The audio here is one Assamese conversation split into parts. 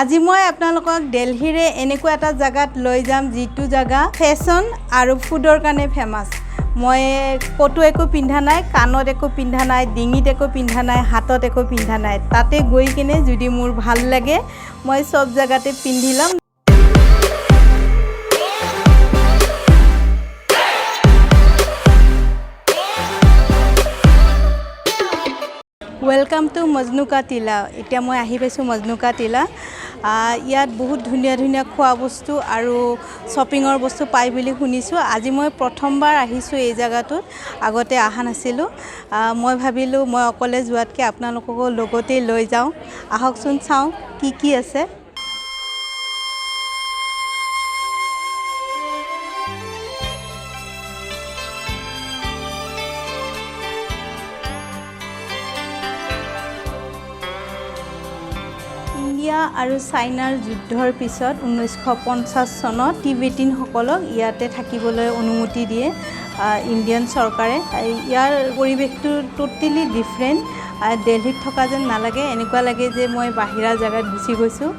আজি মই আপোনালোকক দেলহিৰে এনেকুৱা এটা জেগাত লৈ যাম, যিটো জেগা ফেশ্বন আৰু ফুডৰ কাৰণে ফেমাছ। মই ক'তো একো পিন্ধা নাই, কাণত একো পিন্ধা নাই, ডিঙিত একো পিন্ধা নাই, হাতত একো পিন্ধা নাই। তাতে গৈ কিনে যদি মোৰ ভাল লাগে, মই চব জেগাতে পিন্ধি ল'ম। Welcome to Majnu ka Tila. এতিয়া মই আহি পাইছোঁ মজনু কা টিলা। ইয়াত বহুত ধুনীয়া ধুনীয়া খোৱা বস্তু আৰু শ্বপিঙৰ বস্তু পায় বুলি শুনিছোঁ। আজি মই প্ৰথমবাৰ আহিছোঁ এই জেগাটোত, আগতে অহা নাছিলোঁ। মই ভাবিলোঁ মই অকলে যোৱাতকৈ আপোনালোককো লগতেই লৈ যাওঁ। আহকচোন, চাওঁ কি কি আছে। ইণ্ডিয়া আৰু চাইনাৰ যুদ্ধৰ পিছত 1950 চনত টিবেটিনসকলক ইয়াতে থাকিবলৈ অনুমতি দিয়ে ইণ্ডিয়ান চৰকাৰে। ইয়াৰ পৰিৱেশটো ট'টেলি ডিফাৰেণ্ট। দেলহিত থকা যেন নালাগে, এনেকুৱা লাগে যে মই বাহিৰা জেগাত গুচি গৈছোঁ।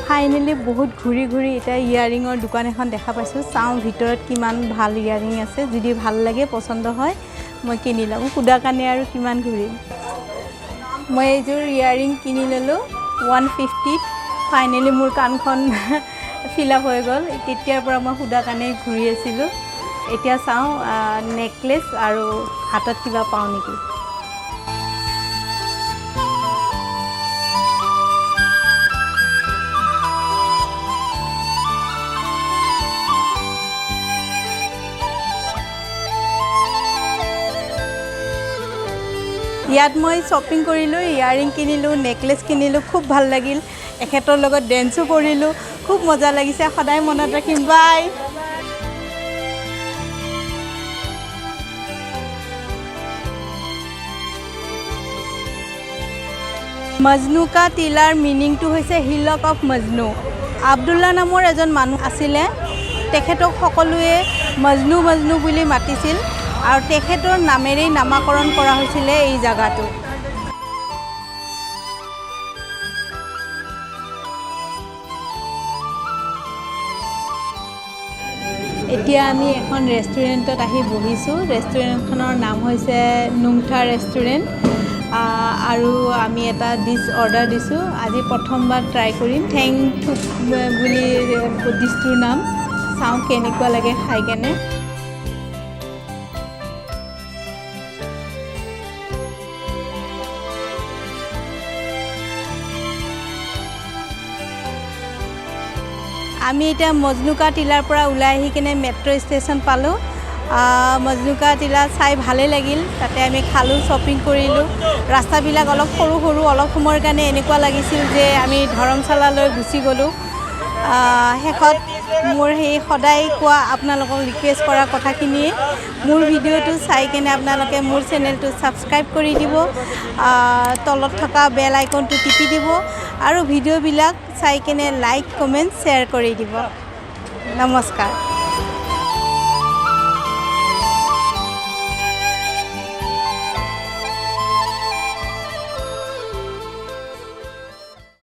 ফাইনেলি বহুত ঘূৰি ঘূৰি এতিয়া ইয়াৰিঙৰ দোকান এখন দেখা পাইছোঁ। চাওঁ ভিতৰত কিমান ভাল ইয়াৰিং আছে। যদি ভাল লাগে, পচন্দ হয়, মই কিনি ল'ম। সুদা কাণে আৰু কিমান ঘূৰিম? মই এইযোৰ ইয়াৰিং কিনি ল'লোঁ 150ত। ফাইনেলি মোৰ কাণখন ফিল আপ হৈ গ'ল। তেতিয়াৰ পৰা মই সুদা কাণেই ঘূৰি আছিলোঁ। এতিয়া চাওঁ নেকলেছ আৰু হাতত কিবা পাওঁ নেকি। ইয়াত মই শ্বপিং কৰিলোঁ, ইয়াৰিং কিনিলোঁ, নেকলেছ কিনিলোঁ। খুব ভাল লাগিল। এখেতৰ লগত ডেন্সো কৰিলোঁ, খুব মজা লাগিছে। সদায় মনত ৰাখিম। বাই। মজনু কা টিলাৰ মিনিংটো হৈছে হিলক অফ মজনু। আব্দুল্লা নামৰ এজন মানুহ আছিলে, তেখেতক সকলোৱে মজনু মজনু বুলি মাতিছিল আৰু তেখেতৰ নামেৰেই নামাকৰণ কৰা হৈছিলে এই জেগাটো। এতিয়া আমি এখন ৰেষ্টুৰেণ্টত আহি বহিছোঁ। ৰেষ্টুৰেণ্টখনৰ নাম হৈছে নুংথা ৰেষ্টুৰেণ্ট আৰু আমি এটা ডিছ অৰ্ডাৰ দিছোঁ। আজি প্ৰথমবাৰ ট্ৰাই কৰিম। থেং থুপ বুলি ডিছটোৰ নাম। চাওঁ কেনেকুৱা লাগে খাই কেনে। আমি এতিয়া মজনু কা টিলাৰ পৰা ওলাই আহি কিনে মেট্ৰ' ষ্টেচন পালোঁ। মজনু কা টিলা চাই ভালেই লাগিল। তাতে আমি খালোঁ, শ্বপিং কৰিলোঁ। ৰাস্তাবিলাক অলপ সৰু সৰু, অলপ সময়ৰ কাৰণে এনেকুৱা লাগিছিল যে আমি ধৰমশালালৈ গুচি গ'লোঁ। শেষত মোৰ সেই সদায় কোৱা, আপোনালোকক ৰিকুৱেষ্ট কৰা কথাখিনিয়ে, মোৰ ভিডিঅ'টো চাই কেনে আপোনালোকে মোৰ চেনেলটো ছাবস্ক্ৰাইব কৰি দিব, তলত থকা বেল আইকনটো টিপি দিব আৰু ভিডিঅ'বিলাক চাই কেনে লাইক, কমেণ্ট, শ্বেয়াৰ কৰি দিব। নমস্কাৰ।